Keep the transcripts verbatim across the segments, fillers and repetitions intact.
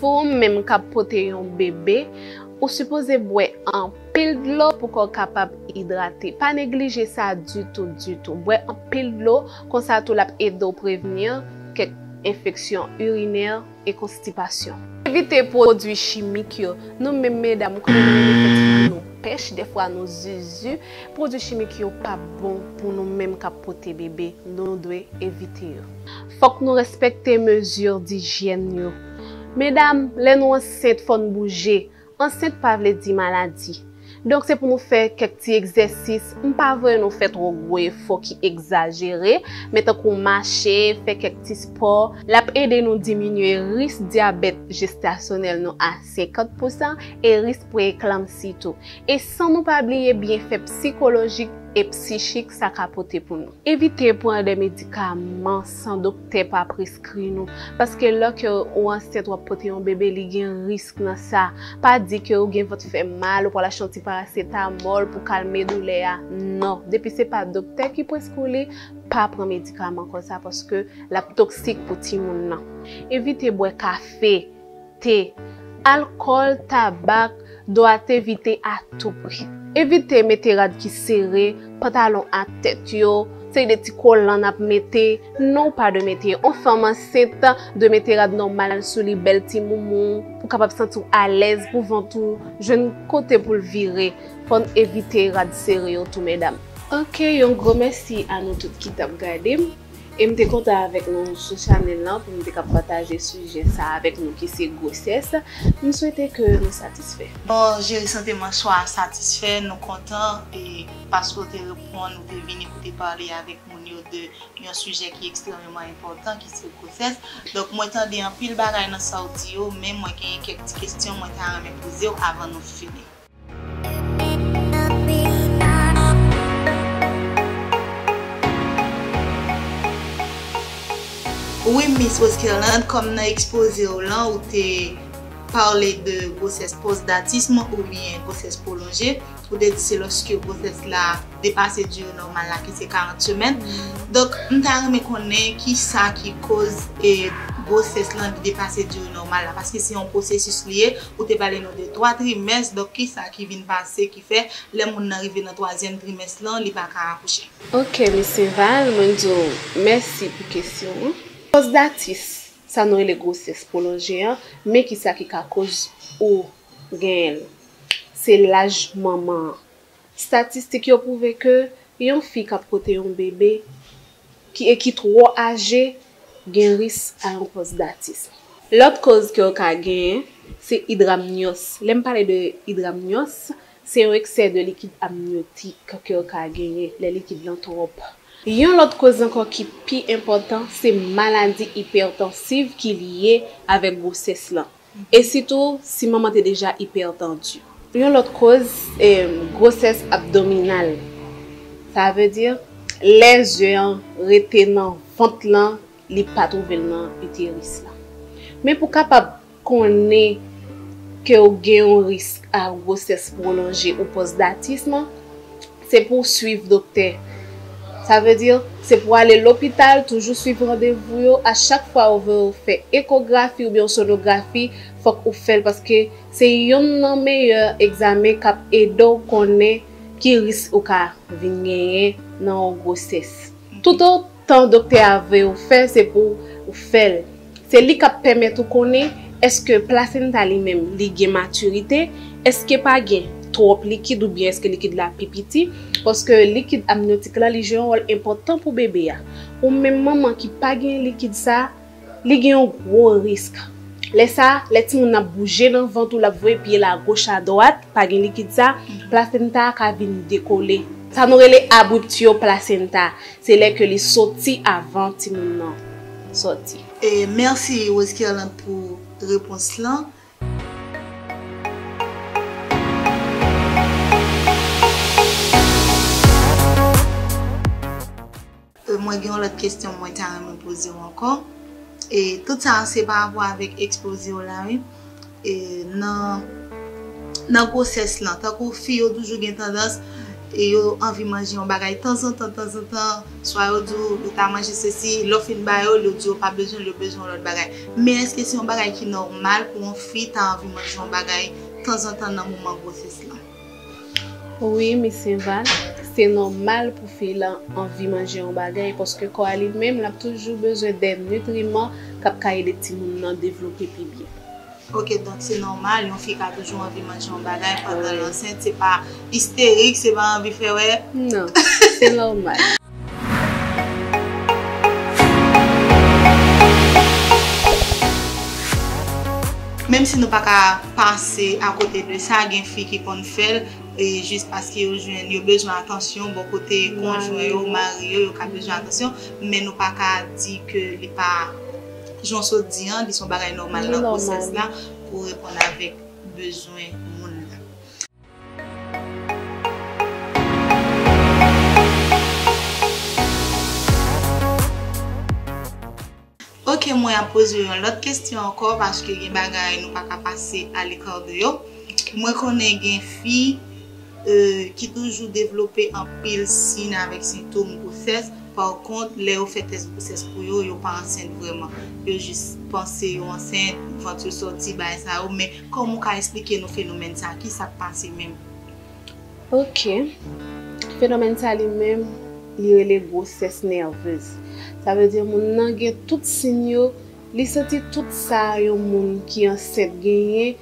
Pou ou menm k ap pote yon bebe, ou sipoze bwè anpil dlo pou kò w kapab idrate. Pa neglije sa ditou, ditou. Bwè anpil dlo, konsa tou l ap ede w prevni kèk enfeksyon irinè e konstipasyon. Evite pwodui chimik yo. Nou menm medam, ou konnen nou renmen fè ti fri nou pèch, dèfwa nou zuzu. Pwodui chimik yo pa bon pou nou menm k ap pote bebe. Nou dwe evite yo. Fòk nou respekte mezi dijyèn yo. Medam, lè nou ansent, fò n bouje. Ansent pa vle di maladi. Donk, se pou nou fè kèk ti egzèsis. M pa voye nou fè twò gwo efò ki egzajere, men tankou mache, fè kèk ti spò, l ap ede nou diminye risk dyabèt jestasyonèl nou a senkant pousan e risk preeklanmsi tou. E san nou pa bliye byenfè sikolojik e psichik sa ka pote pou nou. Evite pran de medikaman san doktè pa preskri nou, paske lè ke ou ansent, w ap pote yon bebe, li gen risk nan sa. Pa di ke ou gen vant fè mal, ou pral achte yon ti parasetamòl pou kalme doulè a. Non, depi se pa doktè ki preskri w li, pa pran medikaman konsa, paske l ap toksik pou timoun nan. Evite bwè kafe, te, alkòl, tabak, dwa t evite a tou pri. Evite mete rad ki sere, pantalon a tèt yo, seri de ti kolan n ap mete. Non, ou pa dwe mete. Yon fanm ansent dwe mete rad nòmal sou li, bèl ti moumou, pou kapab santi w alèz, pou vant ou jwenn kote pou l vire. Fò n evite rad sere yo tou, medam. Ok, yon gwo mèsi a nou tout ki t ap gade m. E m te kontan avèk nou sou chanèl lan pou m te kab pataje sijè sa avèk nou ki se gwosès. M swete ke nou satisfè. Bon, jere sante manchwa a satisfè, nou kontan e paske w te reponn, ou te vini pou te pale avèk moun yo de yon sijè ki ekstrèmeman enpòtan ki se gwosès. Donk, mwen tande anpil bagay nan sa w di yo, men mwen genyen kèk ti kesyon mwen ta renmen poze w avan nou fini. Wi, Miss Rose Kerlande, kòm nan ekspoze w lan, ou te pale de gwosès postdatism oubyen gwosès pwolonje. Ou te di se lòske gwosès la depase dire nòmal la, ki se karant semèn. Donk, m ta renmen konnen kisa ki koz e gwosès lan depase dire nòmal la, paske se yon pwosesis li ye. Ou te pale nou de twa trimès, donk kisa ki vin pase ki fè lè moun nan rive nan twazyèm trimès lan, li pa ka akouche? Ok, Miss Val, mwen di w mèsi pou kesyon an. Postdatism, sa nou rele gwosès pwolonje an, men kisa ki ka koz ou genyen l? Se laj manman an. Statistik yo pwouve ke yon fi k ap pote yon bebe ki, e ki twò aje gen risk a yon postdatism. Lòt koz ke w ka genyen, se idramnyòs. Lè m pale de idramnyòs, se yon eksè de likid amnyotik ke w ka genyen lè likid lan twòp. Yon lòt koz ankò ki pi enpòtan, se maladi ipètansiv ki lye avèk gwosès lan. E sitou, si manman te deja ipètandi. Yon lòt koz, em, gwosès abdominal. Sa vle di, lè ze an rete nan vant lan, li pa twouve l nan iteris la. Men pou kapab konnen ke w gen yon risk a gwosès pwolonje ou postdatism, se pou w swiv doktè. Sa vle di, se pou w ale lopital, toujou swiv randevou yo. A chak fwa yo voye w fè ekografi oubyen yon sonografi, fòk ou fè l, paske se youn nan meyè egzamen k ap ede w konnen ki risk ou ka vin genyen nan yon gwosès. Toutotan doktè a voye w fè, se pou w fè l. Se li k ap pèmèt ou konnen èske plasenta li menm li gen matirite, èske pa gen twòp likid oubyen èske likid la pi piti, paske likid amnyotik la li jwe yon wòl enpòtan pou bebe a. Ou menm manman ki pa gen likid sa, li gen yon gwo risk. Lè sa, lè timoun nan ap bouje nan vant ou, l ap voye pye l agoch adwat, pa gen likid sa, plasenta a ka vin dekole. Sa nou rele abruptio placenta. Se lè ke li soti avan timoun nan soti. E mèsi Rose Kerlande pou repons lan. E mwen gen yon lòt kesyon mwen ta renmen poze w ankò. E tout sa se pa rapò avèk ekspoze w la, wi. E nan, nan gwosès lan, tankou fi yo toujou gen tandans, E yo anvi manje yon bagay tanzantan, tanzantan, swa yo di w yo ta manje sesi, lè w fin ba yo l, yo di yo pa bezwen l, yo bezwen yon lòt bagay. Men èske se yon bagay ki nòmal pou yon fi ta anvi manje yon bagay tanzantan nan moman gwosès lan? Wi, Miss Eval, se nòmal pou fi lan anvi manje yon bagay, paske kò a li menm, l ap toujou bezwen de nitriman k ap ka ede timoun nan devlope pi byen. Ok, donk se nòmal, yon fi ka toujou anvi manje yon bagay pandan l ansent, se pa isterik, se pa anvi fè wè. Non, se nòmal. Menm si nou pa ka pase akote de sa, gen fi ki konn fè l, e jis paske yo jwenn, yo bezwen atansyon bò kote konjwen yo, mari yo, yo ka bezwen atansyon, men nou pa ka di ke li pa, jan w sot di an, li se yon bagay nòmal nan gwosès la pou reponn avèk bezwen moun nan. Ok, mwen ap poze w yon lòt kesyon ankò, paske gen bagay nou pa ka pase alekar de yo. Mwen konnen gen fi, euh, ki toujou devlope anpil siy avèk sentòm gwosès. Pa kont, lè yo fè tès gwosès pou yo, yo pa ansent vrèman. Yo jis panse yo ansent, vant yo sòti, bagay sa yo. Men kòman w ka esplike nou fenomèn sa? Kisa k pase menm? Ok. Fenomèn sa li menm, li rele gwosès nèvez. Sa vle di moun nan gen tout siy yo, li santi tout sa yon moun ki ansent genyen,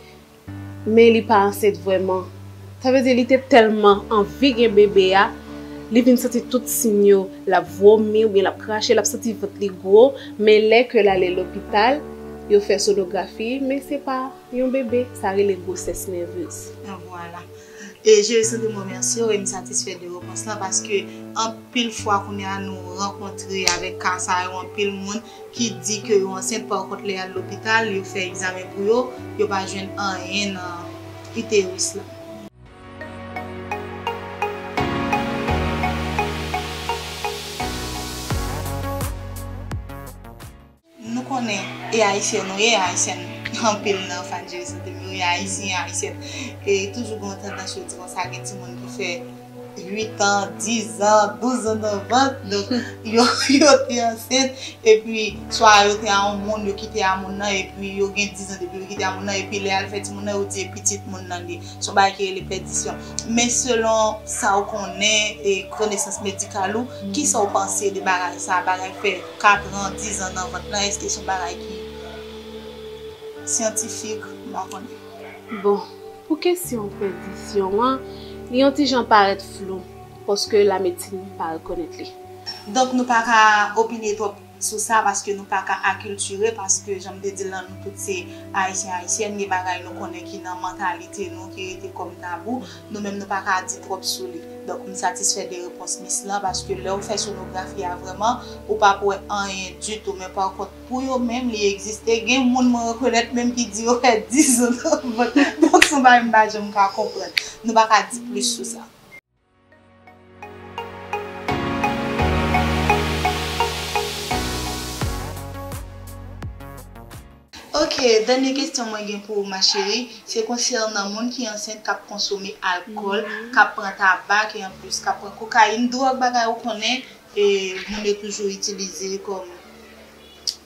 men li pa ansent vrèman. Sa vle di li te tèlman anvi gen bebe a, li vin santi tout siy yo, l ap vomi oubyen l ap krache, l ap santi vant li gwo, men lè ke l ale lopital, yo fè sonografi, men se pa yon bebe, sa rele gwosès nèvez. Vwala. E Jezi, m remèsye w e m satisfè de repons lan, paske anpil fwa kounye a nou rankontre avèk ka sa yo, anpil moun ki di ke yo ansent, pa kont lè y al lopital, yo fè egzamen pou yo, yo pa jwenn anyen nan iteris la. Nou konnen e Ayisyen nou ye, Ayisyen anpil nan fan Jezi Sante Mary, Ayisyen, Ayisyèn. E toujou gen yon tandans yo di konsa, gen timoun ki fè uit an, diz an, douz an nan vant, donk yo, yo te ansent, epi swa yo te a yon moun, yo kite a moun nan, epi yo gen diz an depi yo kite a moun nan, epi lè y al fè timoun nan, yo di e pitit moun nan li ye. Se yon bagay ki rele pèdisyon. Men selon sa w konnen e konesans medikal ou, kisa w panse de bagay sa, bagay fè kat an, diz an nan vant lan, èske se yon bagay ki syantifik? M pa konnen. Bon, pou kesyon pèdisyon an, li yon ti jan parèt flou, paske lamedsin pa rekonèt li. Donk nou pa ka opine twòp sou sa, paske nou pa ka akiltire, paske jan m te di l lan, nou tout se Ayisyen, Ayisyèn, gen bagay nou konnen ki nan mantalite nou, ki rete kòm tabou, nou menm nou pa ka di twòp sou li. Donk m satisfè de repons Miss lan, paske lè w fè sonografi a vrèman, ou p ap wè anyen ditou, men pa kont pou yo menm li egziste, gen moun mwen rekonèt menm ki di yo fè diz an nan vant, donk se yon bagay m pa janm ka konprann. Nou pa ka di plis sou sa. Ok, dènye kesyon mwen gen pou ou, ma chérie, se konsènan moun ki ansent k ap konsome alkòl, k ap pran tabak e anplis k ap pran kokayin, dwòg, bagay ou konnen, e moun yo toujou itilize kòm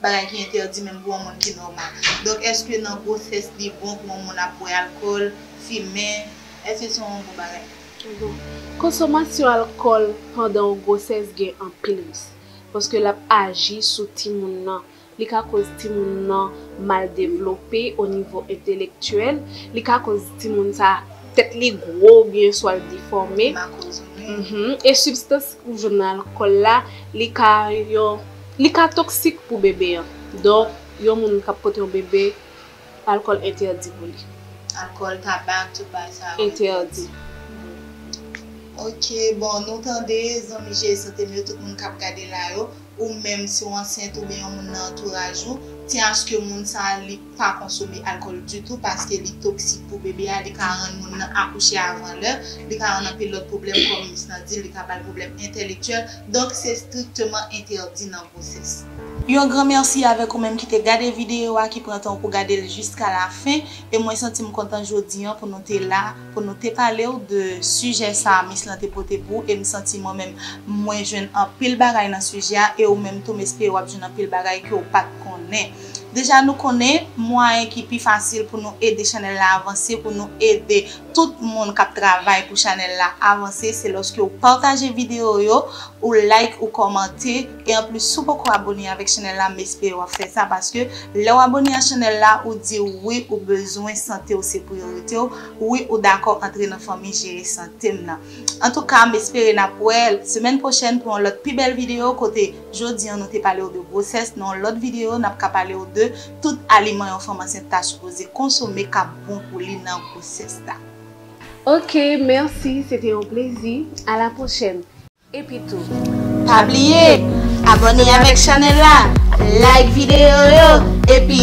bagay ki entèdi menm pou yon moun ki nòmal. Donk, èske nan gwosès li bon pou yon moun ap bwè alkòl, fimen? Èske se yon bon bagay? Bon, konsomasyon alkòl pandan yon gwosès gen anpil risk, paske l ap aji sou timoun nan. Li ka koz timoun nan mal devlope o nivo entelektyèl, li ka koz timoun sa tèt li gwo oubyen swa l defòme. Mhm. E sibstans ou jwenn nan alkòl la, li ka yon, li ka toksik pou bebe an. Donk, yon moun k ap pote yon bebe, alkòl entèdi pou li. Alkòl, tabak, tout bagay sa yo entèdi. Ok, bon, nou tande, zanmi Jezi Sante Mary, tout moun k ap gade la yo, ou menm si w ansent oubyen yon moun nan antouraj ou, tyen aske moun sa a li pa konsome alkòl ditou, paske li toksik pou bebe a, li ka rann moun nan akouche avan lè, li ka rann anpil lòt pwoblèm kòm Miss lan di, li ka ba l pwoblèm entèlektyèl, donk se strikteman entèdi nan gwosès. Yon gran mèsi avèk ou menm ki te gade videyo a, ki pran tan pou gade l jiska la fen. E mwen santi m kontan jodi an pou nou te la, pou nou te pale w de sijè sa a Miss lan te pote pou ou. E m santi mwen menm, mwen jwenn anpil bagay nan sijè a. E ou menm tou, m espere w ap jwenn anpil bagay ke w pa t konnen. Deja, nou konnen mwayen ki pi fasil pou nou ede chanèl la avanse, pou nou ede tout moun k ap travay pou chanèl la avanse, se lòske w pataje videyo yo, ou like, ou kòmante, e anplis, si w poko abone avèk chanèl la, m espere w ap fè sa, paske lè w abone a chanèl la, ou di wi, ou bezwen sante w se priyorite w, wi, ou dakò antre nan fanmi Jere Sante m nan. Antouka, m espere n ap wè semèn pwochèn pou yon lòt pi bèl videyo, kote jodi an nou te pale w de gwosès, nan yon lòt videyo, n ap ka pale w de tout aliman yon fanm ansent ta sipoze konsome k ap bon pou li nan gwosès la. Ok, mèsi, se te yon plezi. A la pwochèn. Epi tou, pa bliye, abone avèk chanèl la, like videyo yo, epi